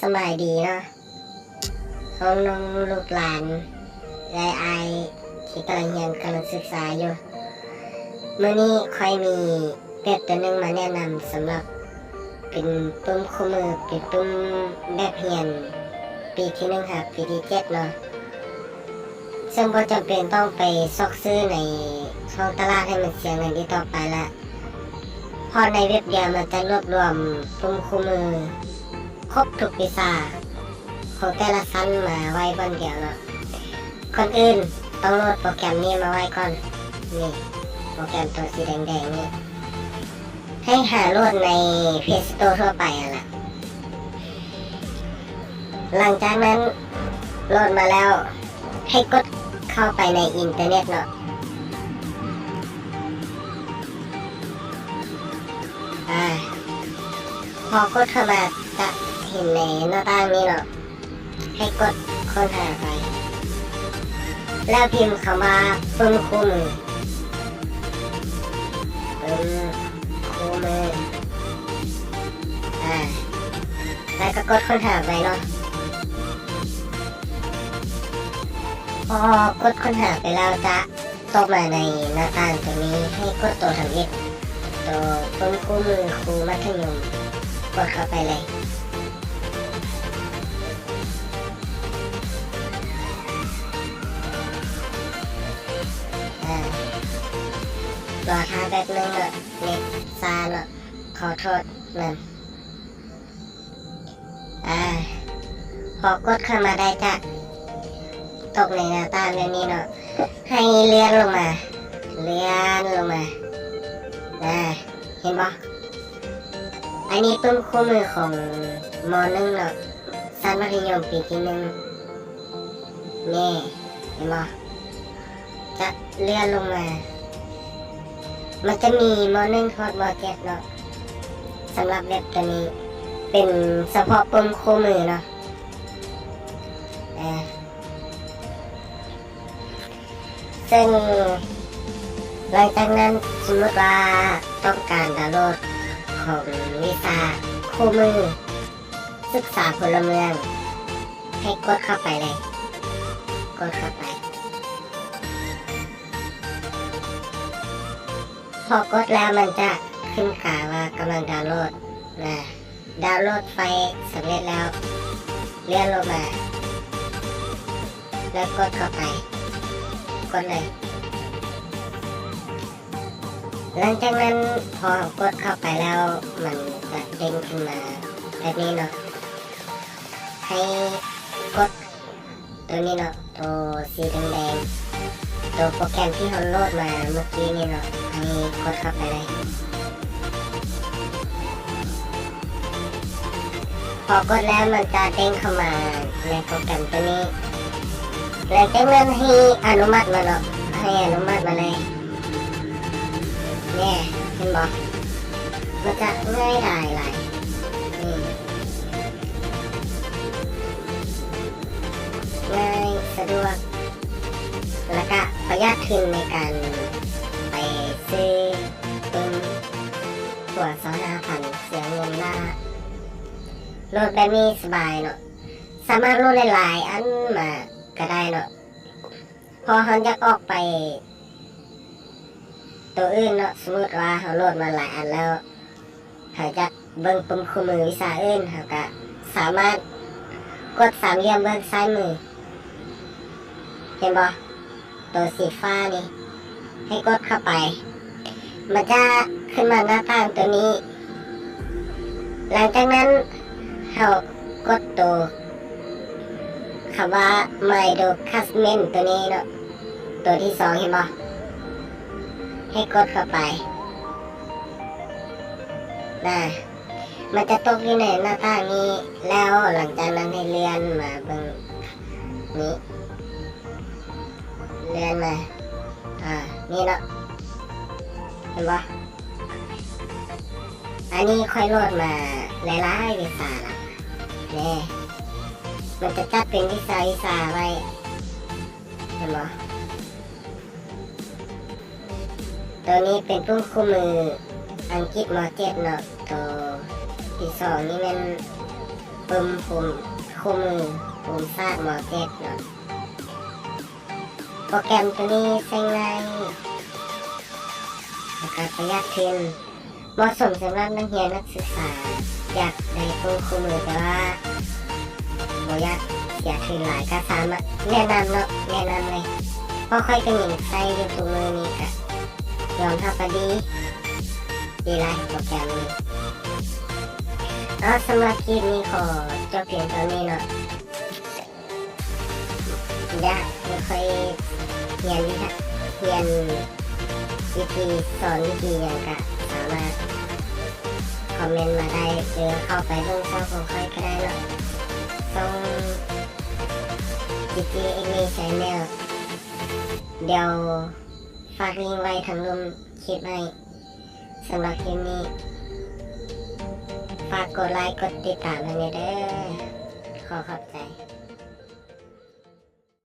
ສະບາຍດີເນາະ ນ້ອງໆ ລູກຫຼານ ເອື້ອຍອ້າຍທີ່ກຳລັງຮຽນ ກຳລັງສຶກສາຢູ່. ມື້ນີ້ຂ້ອຍມີແບບຕົວໜຶ່ງມາແນະນຳ ສຳລັບເປັນປຶ້ມຄູ່ມື ເປັນປຶ້ມແບບຮຽນປີທີໜຶ່ງຫາປີທີເຈັດເນາະ. ເຊິ່ງບໍ່ຈຳເປັນຕ້ອງໄປຊອກຊື້ໃນທ້ອງຕະຫຼາດໃຫ້ມັນເສຍເງິນອີກຕໍ່ໄປລະ ເພາະໃນເວັບດຽວມັນຈະລວບລວມປຶ້ມຄູ່ມືຄົບທຸກວິຊາຂອງແຕ່ລະຊັ້ນມາໄວ້ບ່ອນດຽວເນາະ. ກ່ອນອື່ນຕ້ອງໂຫຼດໂປຣແກຣມນີ້ມາໄວ້ກ່ອນ. ນີ້ ໂປຣແກຣມຕົວສີແດງໆນີ້ ໃຫ້ຫາໂຫຼດໃນ Play Store ທົ່ວໄປຫັ້ນລະ. ຫຼັງຈາກນັ້ນໂຫຼດມາແລ້ວ ໃຫ້ກົດເຂົ້າໄປໃນອິນເຕີເນັດເນາະ. ອາ ພໍກົດເຂົ້າມາຈະເຫັນໃນໜ້າຕ່າງນີ້ເນາະ. ໃຫ້ກົດຄົ້ນຫາໄປ ແລ້ວພິມຄຳວ່າປຶ້ມຄູ່ມື ປຶ້ມຄູ່ມື ອາ ແລ້ວກໍກົດຄົ້ນຫາໄປເນາະ. ພໍກົດຄົ້ນຫາໄປແລ້ວຈະ ຕົກມາໃນໜ້າຕ່າງຕົວນີ້ ໃຫ້ກົດຕົວທຳອິດ ຕົວປຶ້ມຄູ່ມືຄູມັດທະຍົມ ກົດເຂົ້າໄປເລີຍ. ອາ ລໍຖ້າແປັບໜຶ່ງເນາະ ເນັດຊ້າເນາະ ຂໍໂທດນຳ. ອາ ພໍກົດເຂົ້າມາໄດ້ຈະຕົກໃນໜ້າຕ່າງແບບນີ້ເນາະ ໃຫ້ເລື່ອນລົງມາ ເລື່ອນລົງມາ ອາ ເຫັນບໍ່? ອັນນີ້ປຶ້ມຄູ່ມືຂອງ ມໍໜຶ່ງ ເນາະ ຊັ້ນມັດທະຍົມປີທີໜຶ່ງ ແນ່ ເຫັນບໍ່? ຈະເລື່ອນລົງມາ ມັນຈະມີ ມໍໜຶ່ງ ຮອດ ມໍເຈັດ ເນາະ. ສຳລັບເວັບຕົວນີ້ເປັນສະເພາະປຶ້ມຄູ່ມືເນາະ ເອີ ເຊິ່ງຫຼັງຈາກນັ້ນ ສົມມຸດວ່າຕ້ອງການດາວໂຫຼດຂອງວິຊາຄູ່ມື ສຶກສາພົນລະເມືອງ ໃຫ້ກົດເຂົ້າໄປເລີຍ ກົດເຂົ້າໄປ. ພໍກົດແລ້ວມັນຈະຂຶ້ນກາວ່າກຳລັງດາວໂຫຼດນະ ດາວໂຫຼດໄຟລ໌ສຳເລັດແລ້ວ ເລື່ອນລົງມາ ແລ້ວກົດເຂົ້າໄປ ກົດເລີຍ. ຫຼັງຈາກນັ້ນ ພໍເຮົາກົດເຂົ້າໄປແລ້ວ ມັນຈະເດ້ງຂຶ້ນມາແບບນີ້ເນາະ ໃຫ້ກົດຕົວນີ້ເນາະ ຕົວສີແດງໆ ຕົວໂປຣແກຣມທີ່ເຮົາໂຫຼດມາເມື່ອກີ້ນີ້ເນາະ ໃຫ້ກົດເຂົ້າໄປເລີຍ. ພໍກົດແລ້ວມັນຈະເດ້ງເຂົ້າມາໃນໂປຣແກຣມຕົວນີ້ ຫຼັງຈາກນັ້ນໃຫ້ອະນຸມັດມາເນາະ ໃຫ້ອະນຸມັດມາເລີຍ ແນ່ ເຫັນບໍ່? ມັນຈະງ່າຍດາຍຫຼາຍ ນີ້ ງ່າຍ ສະດວກ ແລ້ວກະປະຢັດທຶນໃນການໄປຊື້ປຶ້ມຕົວຊາວຫ້າພັນ ເສຍເງິນລ້າ. ໂຫຼດແບບນີ້ສະບາຍເນາະ ສາມາດໂຫຼດຫຼາຍໆອັນມາກະໄດ້ເນາະ ເພາະເຮົາຢາກອອກໄປ ໂຕອື່ນເນາະ ສົມມຸດວ່າເຮົາໂຫຼດມາຫຼາຍອັນແລ້ວ ເຮົາຢາກເບິ່ງປຶ້ມຄູ່ມືວິຊາອື່ນ ເຮົາກະສາມາດກົດສາມຫຼ່ຽມເບື້ອງຊ້າຍມື ເຫັນບໍ່? ໂຕສີຟ້ານີ້ ໃຫ້ກົດເຂົ້າໄປ ມັນຈະຂຶ້ນມາໜ້າຕ່າງໂຕນີ້. ຫຼັງຈາກນັ້ນເຮົາກົດໂຕ ຄຳວ່າ My Document ໂຕນີ້ເນາະ ໂຕທີສອງ ເຫັນບໍ່? ໃຫ້ກົດເຂົ້າໄປນະ ມັນຈະຕົກຢູ່ໃນໜ້າຕ່າງນີ້ ແລ້ວຫຼັງຈາກນັ້ນໃຫ້ເລື່ອນມາເບິ່ງນີ້ ເລື່ອນມາ ອາ ນີ້ເນາະ ເຫັນບໍ່? ອັນນີ້ຂ້ອຍໂຫຼດມາຫຼາຍໆວິຊາລະ ແນ່ ມັນຈະຈັດເປັນວິຊາໆໄວ້ ເຫັນບໍ່? ໂຕນີ້ເປັນປຶ້ມຄູ່ມືອັງກິດ ມໍເຈັດ ເນາະ ໂຕທີສອງນີ້ແມ່ນ ປຶ້ມ ປຸ່ມຄູ່ມື ປຸ່ມສາດ ມໍເຈັດເນາະ. ໂປຣແກຣມໂຕນີ້ໃຊ້ງ່າຍ ແລ້ວກະປະຢັດທຶນ ເໝາະສົມສຳລັບນັກຮຽນນັກສຶກສາ ຢາກໄດ້ປຸ້ມຄູ່ມື ແຕ່ວ່າບໍ່ຢາກເສຍທຶນຫຼາຍ ກະສາມາດ ແນະນຳເນາະ ແນະນຳເລີຍ ເພາະຂ້ອຍກະຍັງໃຊ້ຢູ່ທຸກມື້ນີ້ ກະຍອມຮັບວ່າດີ ດີຫຼາຍໂປຣແກຣມນີ້. ເອົາ ສຳລັບຄລິບນີ້ຂໍຈົບພຽງເທົ່ານີ້ເນາະ. ຢາກໃຫ້ຂ້ອຍຮຽນວິຊາ ຮຽນວິທີສອນວິທີຫຍັງກະສາມາດຄອມເມັນມາໄດ້ ຫຼືເຂົ້າໄປເບິ່ງຊ່ອງຂອງຂ້ອຍກະໄດ້ເນາະ ຊ່ອງ ຈີຈີ ເອັກ ເອັມ ແຊນແນລ ດຽວຝາກລິ້ງໄວ້ທາງລຸ່ມຄລິບໃຫ້. ສຳລັບຄລິບນີ້ ຝາກກົດໄລກົດຕິດຕາມໃຫ້ແດ່ເດີ ຂໍຂອບໃຈ.